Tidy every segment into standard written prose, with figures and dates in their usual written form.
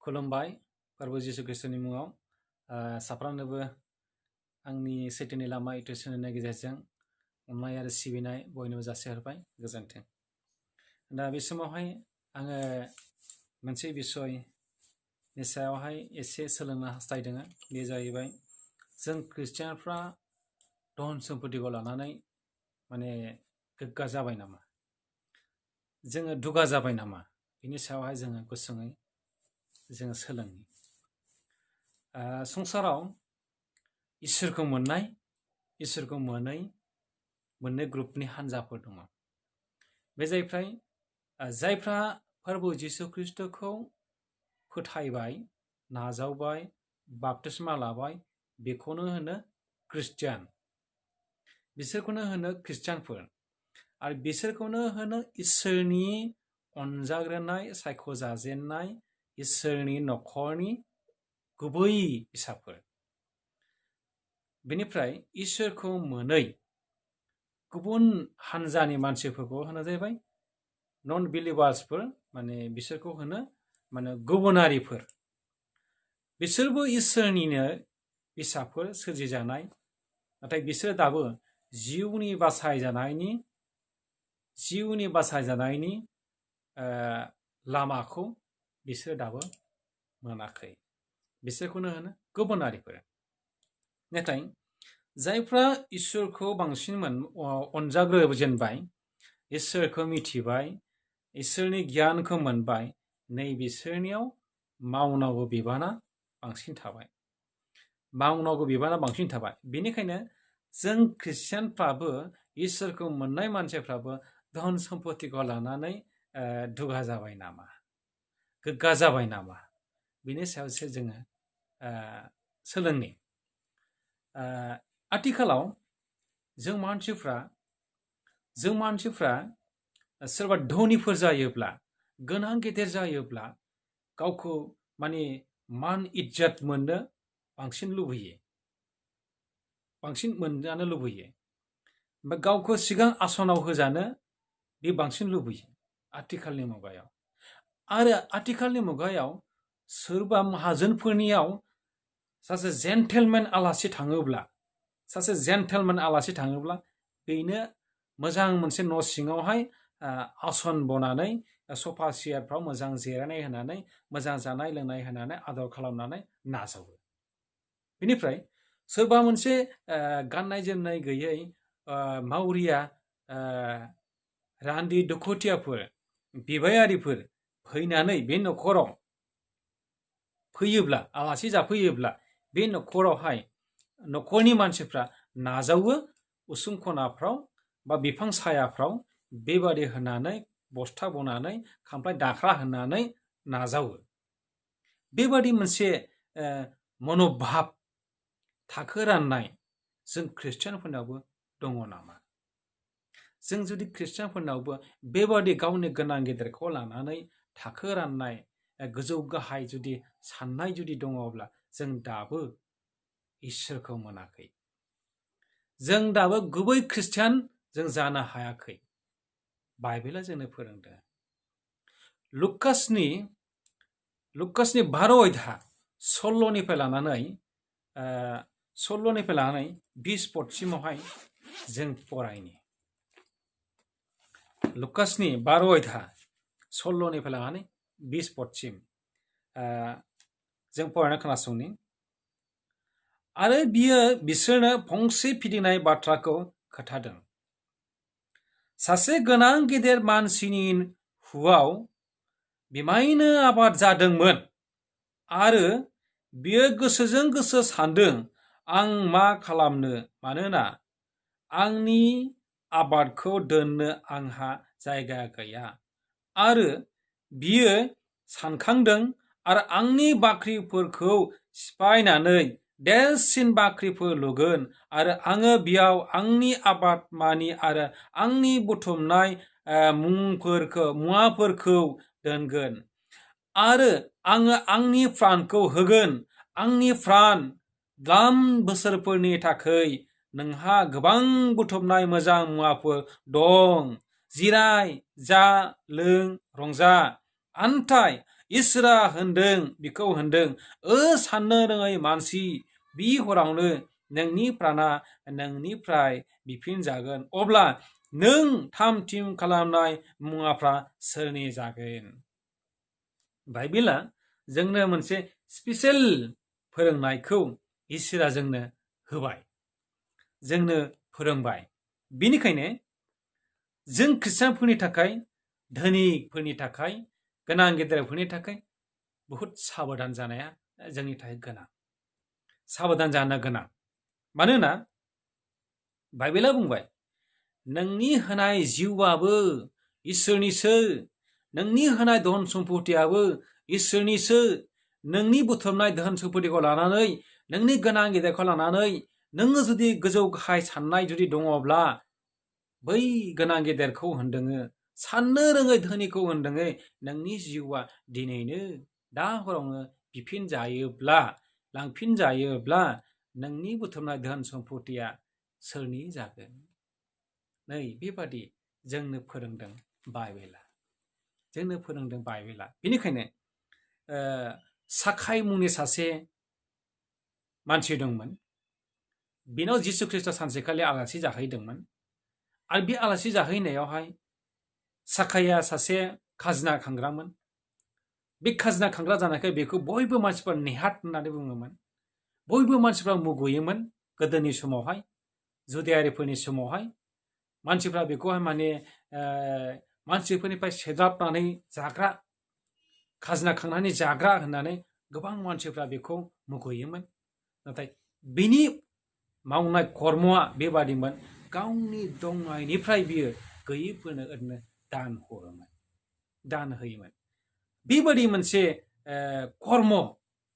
खुलुमबाय प्रभु जिसु ख्रिस्टनि मुङाव साफ्रोमनोबो आंनि सैथोनि लामा इउटुब चेनेलनि गेजेरजों अननाय आरो सिबिनाय बयनोबो जासिहरबाय गोजोन्थों। दा बे समावहाय आङो मोनसे बिसयनि सायावहाय एसे सोलोंनो हास्थायदों। बे जाहैबाय जों ख्रिस्टियानफ्रा धन सम्पतिखौ लानानै माने गोग्गा जाबाय नामा, जोङो दुगा जाबाय नामा, बिनि सायावहाय जोङो गुसुङै जोङो सोलोंनि। संसाराव इसोरखौ मोननाय इसोरखौ मोननै ग्रुपनि हान्जाफोर दङ। बे जायफ्रा प्रभु जिसु ख्रिस्टखौ फोथायबाय, नाजावबाय, बाप्तिस्मा लाबाय, बेखौनो होनो ख्रिस्टियान, बिसोरखौनो होनो ख्रिस्टियानफोर। आरो बिसोरखौनो होनो इसोरनि अनजाग्रोनाय, सायख'जाजेननाय इसोरनि न'खरनि गुबै फिसाफोर। बेनिफ्राय इसोरखौ मोनै गुबुन हान्जानि मानसिफोरखौ होनो जाहैबाय नन बिलिभार्सफोर, माने बिसोरखौ होनो माने गुबुनारिफोर। बिसोरबो इसोरनिनो फिसाफोर, सोरजिजानाय, नाथाय बिसोर दाबो जिउनि बासायजानायनि लामाखौ बिसोर दाबो मोनाखै। बिसोरखौनो होनो गुबुनारिफोर। नाथाय जायफ्रा इसोरखौ बांसिन अनजाग्रोजेनबाय, इसोरखौ मिथिबाय, इसोरनि गियानखौ मोनबाय, नै बिसोरनियाव मावनांगौ बिबाना बांसिन थाबाय। बेनिखायनो जों ख्रिस्टियानफ्राबो, इसोरखौ मोननाय मानसिफ्राबो धन सम्पतिखौ लानानै दुगा जाबाय नामा, गोग्गा जाबाय नामा, बिनि सायावसो जोङो सोलोंनि। आथिखालाव जों मानसिफ्रा सोरबा धनिफोर जायोब्ला, गोनां गेदेर जायोब्ला गावखौ माने मान इज्जत मोननो बांसिन मोनजानो लुबैयो। ओमफ्राय गावखौ सिगां आसनाव होजानो बे बांसिन लुबैयो आथिखालनि मुगायाव। आरो आथिखालनि मुगायाव सोरबा माहाजोनफोरनियाव सासे जेन्टेलमेन आलासि थाङोब्ला बेनो मोजां मोनसे न' सिङावहाय आसन बनानै, सफा सियारफ्राव मोजां जिरायनाय होनानै, मोजां जानाय लोंनाय होनानै, आदर खालामनानै नाजावो। बेनिफ्राय सोरबा मोनसे गाननाय जोमनाय गैयै मावरिया रान्दि दुखुथियाफोर, बिबायारिफोर फैनानै बे न'खराव फैयोब्ला, आलासि जाफैयोब्ला, बे न'खरावहाय न'खरनि मानसिफ्रा नाजावो, उसुं खनाफ्राव बा बिफां सायाफ्राव बेबादि होनानै, बस्था बनानै, खामफ्लाय दाख्रा होनानै नाजावो। बेबादि मोनसे मनोभाब, थाखो राननाय जों ख्रिस्टियानफोरनावबो दङ नामा? जों जुदि ख्रिस्टियानफोरनावबो बेबादि गावनि गोनां गेदेरखौ लानानै थाखो राननाय, गोजौ गाहाय जुदि साननाय जुदि दङब्ला, जों दाबो इसोरखौ मोनाखै। जों दाबो गुबै ख्रिस्टियान जों जानो हायाखै। बाइबेला जोंनो फोरोंदों। लुकासनि 12 अध्याय 16निफ्राय लानानै 20 पदसिमावहाय जों फरायनि। लुकासनि 12 अध्याय 16निफ्राय लानानै 20 पदसिम जों फरायना खोनासंनि। आरो बियो बिसोरनो फंसे फिदिंनाय बाथ्राखौ खोथादों। सासे गोनां गेदेर मानसिनि हुआव बिमायनो आबाद जादोंमोन, आरो बियो गोसोजों गोसो सानदों, आं मा खालामनो, मानोना आंनि आबादखौ दोननो आंहा जायगा गैया। आरो बियो सानखांदों, आरो आंनि बाख्रिफोरखौ सिफायनानै देरसिन बाख्रिफोर लुगोन, आरो आङो बेयाव आंनि आबाद मानि आरो आंनि बुथुमनाय मुवाफोरखौ दोनगोन। आरो आङो आंनि प्राणखौ होगोन। आंनि प्राण, द्लाम बोसोरफोरनि थाखाय नोंहा गोबां बुथुमनाय मोजां मुवाफोर दं। जिराय, जा, लों, रंजा। नाथाय इसोरा होनदों बिखौ होनदों साननो रोङै मानसि बि हरावनो नोंनि प्राणा नोंनिफ्राय बिफिनजागोन अब्ला नों थाम थिम खालामनाय मुवाफ्रा सोरनि जागोन। बाइबेला जोंनो मोनसे स्पेशल फोरोंनायखौ इसोरा जोंनो होबाय, जोंनो फोरोंबाय। बिनिखायनो जों खृष्टानफोरनि थाखाय, धोनिफोरनि थाखाय, गोनां गेदेरफोरनि थाखाय बहुद साबधान जानाया जोंनि थाखाय गोनां, साबधान जानो गोनां। मानोना बाइबेला बुंबाय नोंनि होनाय जिउआबो इसोरनिसो, नोंनि होनाय धन सम्पतियाबो इसोरनिसो। नोंनि बुथुमनाय धन सम्पतिखौ लानानै, नोंनि गोनां गेदेरखौ लानानै नोङो जुदि गोजौ गाहाय साननाय जुदि दङब्ला बै गोनां गेदेरखौ होनदोङो, साननो रोङै धोनिखौ होनदोङो नोंनि जिउआ दिनैनो दा हरावनो बिफिनजायोब्ला, लांफिनजायोब्ला नोंनि बुथुमनाय धन सम्पतिया सोरनि जागोन? नै बेबादि जोंनो फोरोंदों बाइबेला, जोंनो फोरोंदों बाइबेला। बेनिखायनो साखाय मुंनि सासे मानसि दंमोन। बेनाव जिसु ख्रिस्ट सानसेखालि आलासि जाहैदोंमोन। आरो बे आलासि जाहैनायावहाय साखाया सासे खाजोना खांग्रामोन। बे खाजोना खांग्रा जानायखाय बेखौ बयबो मानसिफ्रा नेहाथ होननानै बुङोमोन। बयबो मानसिफ्रा मुगैयोमोन गोदोनि समावहाय, जुदियारिफोरनि समावहाय। मानसिफ्रा बेखौहाय माने मानसिफोरनिफ्राय सेजाबनानै जाग्रा, खाजोना खांनानै जाग्रा होननानै गोबां मानसिफ्रा बेखौ मुगैयोमोन। नाथाय बिनि मावनाय कर्मआ बेबादिमोन, गावनि दंनायनिफ्राय बियो गैयैफोरनो ओरैनो दान हरोमोन, दान होयोमोन। बेबादि मोनसे कर्म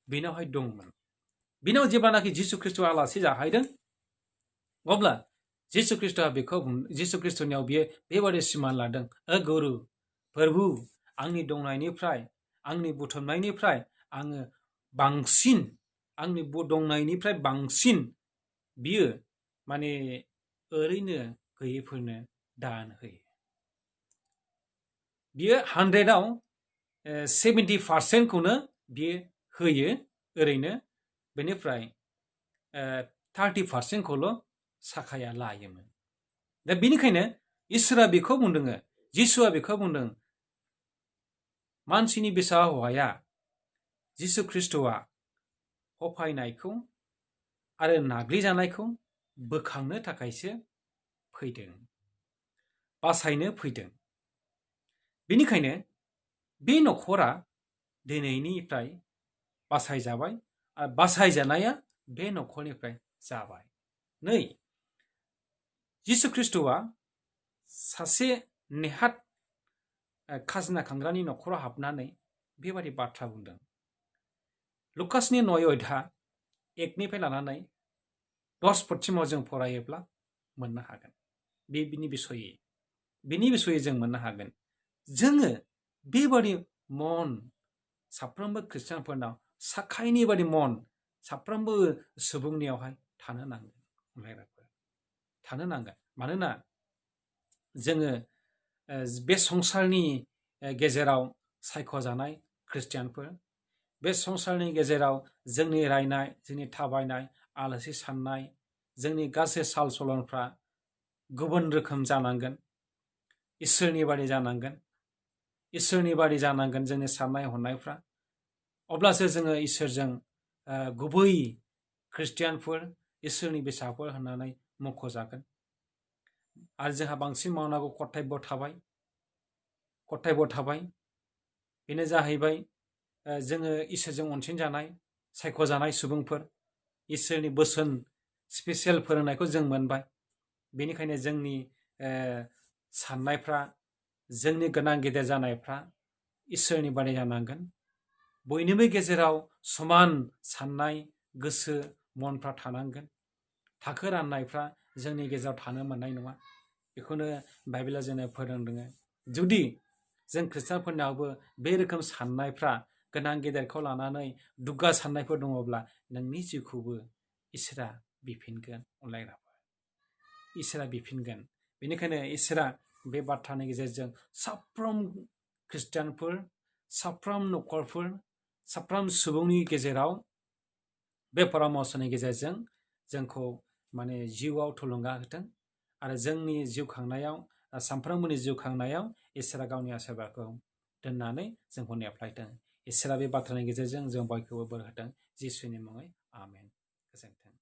बेनावहाय दंमोन। बिनाव जेब्लानाखि जिसु ख्रिस्ट आलासि जाहैदों अब्ला जिसु ख्रिस्टनियाव बियो बेबादि सिमान लादों, गुरु, प्रभु, आंनि दंनायनिफ्राय, आंनि बुथुमनायनिफ्राय आङो बांसिन, आंनि दंनायनिफ्राय बांसिन बियो माने ओरैनो गैयैफोरनो दान होयो। बियो 100आव 70%खौनो बियो होयो ओरैनो, बेनिफ्राय 30%खौल' साखाया लायोमोन। दा बेनिखायनो इसोरा बेखौ बुंदों, जिसुआ बेखौ बुंदों, मानसिनि फिसा हौवाया जिसु ख्रिस्टआ हफायनायखौ आरो नाग्लिजानायखौ बोखांनो थाखायसो फैदों, बासायनो फैदों। बेनिखायनो बे न'खरा दिनैनिफ्राय बासायजाबाय आरो बासायजानाया बे न'खरनिफ्राय जाबाय। नै जिसु ख्रिस्टआ सासे नेहाथ खाजोना खांग्रानि न'खराव हाबनानै बेबादि बाथ्रा बुंदों। लुकासनि 9:1निफ्राय लानानै 10 जों फरायोब्ला मोननो हागोन। बिनि बिसयै जों मोननो हागोन। जोङो बेबादि मन साफ्रोमबो खृष्टानफोरनाव साखायनि बादि मन साफ्रोमबो सुबुंनियावहाय थानो नांगोन, थानो नांगोन। मानोना जोङो बे संसारनि गेजेराव सायख'जानाय खृष्टियानफोर, बे संसारनि गेजेराव जोंनि रायनाय, जोंनि थाबायनाय, आलासि साननाय, जोंनि गासै साल सलनफ्रा गुबुन रोखोम जानांगोन, इसोरनि बादि जानांगोन, इसोरनि बादि जानांगोन जोंनि साननाय हनायफ्रा। अब्लासो जोङो इसोरजों गुबै खृष्टियानफोर, इसोरनि बेसादफोर होननानै मख'जागोन। आरो जोंहा बांसिन मावनांगौ कर्तब्य थाबाय। बेनो जाहैबाय जोङो इसोरजों अनसायजानाय, सायख'जानाय सुबुंफोर, इसोरनि बोसोन स्पेसियेल फोरोंनायखौ जों मोनबाय। बेनिखायनो जोंनि साननायफ्रा, जोंनि गोनां गेदेर जानायफ्रा इसोरनि बादि जानांगोन। बयनिबो गेजेराव समान साननाय, गोसो, मनफ्रा थानांगोन। थाखो राननायफ्रा जोंनि गेजेराव थानो मोननाय नङा। बेखौनो बाइबेला जोंनो फोरोंदों। जुदि जों खृष्टानफोरनावबो बे रोखोम साननायफ्रा गोनां गेदेरखौ लानानै दुग्गा साननायफोर दङब्ला नोंनि जिउखौबो इसोरा बिफिनगोन, अनलायग्राफोर, इसोरा बिफिनगोन। बेनिखायनो इसोरा बे बाथ्रानि गेजेरजों साफ्रोम खृष्टानफोर, साफ्रोम नखरफोर साफ्रोम सुबुंनि गेजेराव बे परामर्शनि गेजेरजों जोंखौ माने जिउआव थुलुंगा होथों आरो जोंनि जिउ खांनायाव सानफ्रोमबोनि जिउ खांनायाव इसोरा गावनि आशीर्वादखौ दोननानै जोंखौ नेफ्लायथों। इसोरा बे बाथ्रानि गेजेरजों जों बयखौबो बोर होथों। जिसुनि मुङै आमेन। गोजोन्थों।